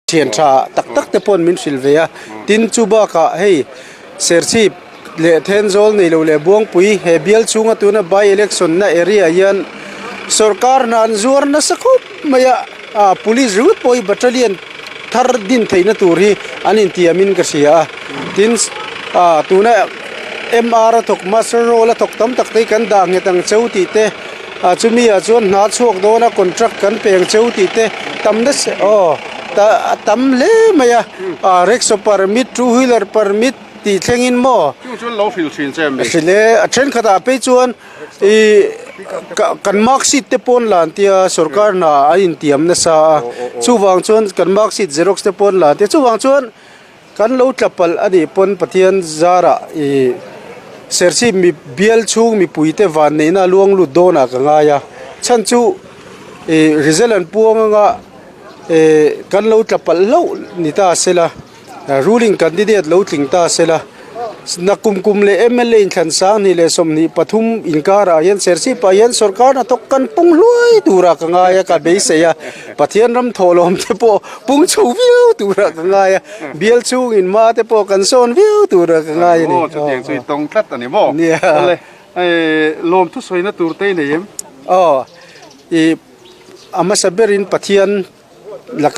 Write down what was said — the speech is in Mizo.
Thian tha tak tak te pawn min hrilh ve a, tin chu bakah hei Serchhip leh Thenzawl nei lo leh Buangpui he bial chhunga tuna by election na area ah hian sorkar hna an zuar nasa khawp mai a, ah police ringawt pawh hi battalion thar din theihna tur hi an intiam in ka hria a, tin ah tuna MR a thawk master roll a thawk tam tak te hi kan dah nghet ang cheu tih te. Ah chumi ah chuan hna chhuak dawn a contract kan peng cheu tih te tam nasa aw ta a tam hle mai a ah rickshaw permit two wheeler permit tih thleng in maw Chung chuan lo hrilh thin che mi? Hrilh e a thenkhat ah phei chuan ih ka kan mark sheet te pawn lan tia sorkar hna a intiam nasa a chuvang chuan kan mark sheet xerox te pawn lan tia chuvang chuan Kan lo tla palh a nih pawn Pathian zarah ih Serchhip mi bial chhung mipuite van neihna a luang lut dawnah ka ngai a, chhan chu ih result an puang anga ih kan lo tla palh hlauh ni ta sela ruling candidate lo tling ta sela. Na kum kum leh mla inthlan 20 leh 23 inkarah hian Serchhipah hian sorkar hnathawk kan pung hluai turah ka ngai a, ka beisei a, Pathian ram thawhlawm te pawh pung chho viau turah ka ngai a, bial chhungin hma te pawh kan sawn viau turah ka ngai a ni. Aw, chutiang chu i tawng tlat a ni maw? Nia. Awle, lawm thusawi tur te i nei em? Aw, i a hmasa berin Pathian laka.